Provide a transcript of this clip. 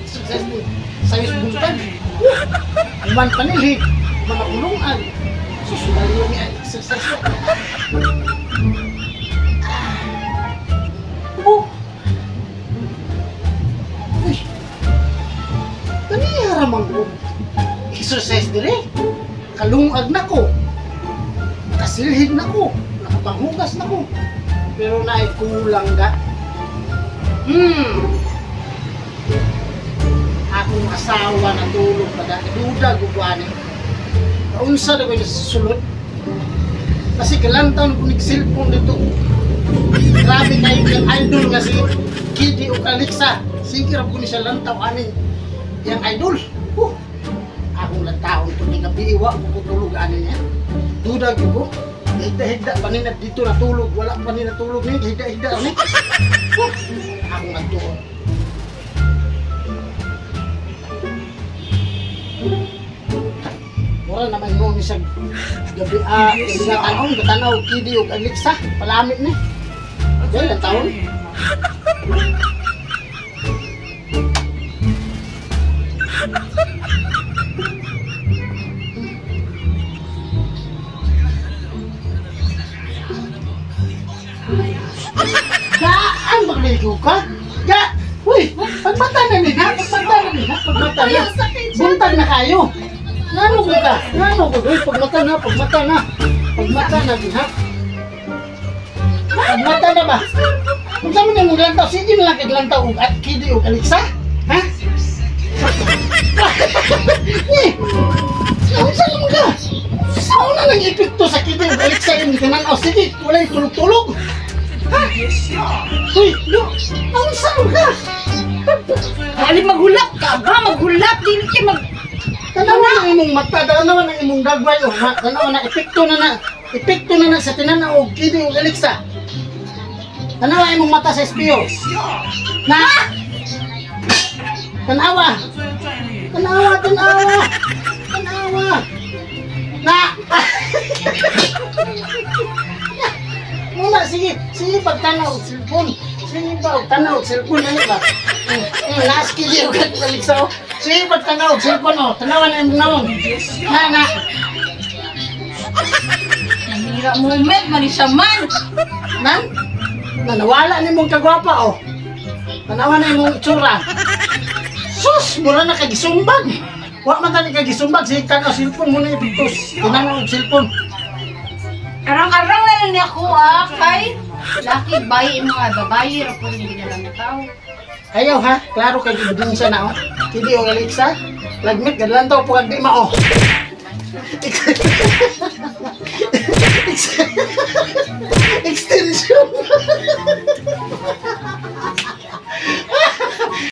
Exercise ni sayos buntag. Human panilhig, mga kulungan. Sus, baliw ni exercise ko. Oh. Uy. Kaniya ramang ko. Exercise dire. Kalungag na ko. Nakasilhig na ko. Nakapanghugas na ko. Pero naay kulang ga. Akong asawa natulog pa da. Duda gugwani. Kaunsa na ko yung sulod. Kasi kalantaon ko nig-cellphone dito. Grabe kayo yung idol nga si Kidi o Alexa. Sige ra ko ni siya lantaw ani yang idol. Akong lantaon to ni gabi wa ko tulog ani niya. Duda gyud ko. Higda-higda pa ni dito natulog, wala pa ni natulog ni higda-higda ni. Akong nagtuon. Mura naman mo ni sa gabi tanong tanaw Kidi og Alexa, palamit ni. Dahil ang taon. Gaan magligo ka? Ga! Uy! Pagmata na nila! Pagmata na nila! Pagmata na! Buntag na kayo! Ngano ko ka? Ngano ko? Uy! Pagmata na! Pagmata na! Pagmata na diha! Pagmata na ba? Kung saan mo na mong lantaw, sige na lang kay lantaw og at Kidi og Alexa? Ha? Ni! Saan naman ka? Saan na nang epekto sa Kidi og Alexa yung tanan-aw? Sige, walay tulog-tulog! Ha? Uy, no! Ang saan ka? Dali maghulap ka ba? Maghulap! Dili ka mag... Tanawa na imong mata, tanawa na imong dagway, oh, ha? Tanawa na, epekto na na. Epekto na na sa tinanaw og Kidi og Alexa. Tanawa imong mata sa espiyo. Na! Tanawa! Tanawa, tanawa! Tanawa! Na! Muna, sige, sige pagtanaw og cellphone. Sige ba og tanaw og cellphone ano ba? Naas Kidi og Alexa. Sige pagtanaw og cellphone oh. Tanawa na imong nawong. Na na. Namira moment man siya man. Nan? Na nawala ni mong kagwapa oh. Tanawa na imong itsura. Sus, mura na kagisumbag. Wa man tani kagisumbag, sige tanaw cellphone mo na ipiktos. Tanaw og cellphone. Arang-arang na lang niya ako ah, kay laki bayi mga babayi ra po yung ginalantaw. Ayaw ha, klaro kay ebidensya na oh. Kidi og Alexa, lagmit gadlantaw po kag di mao.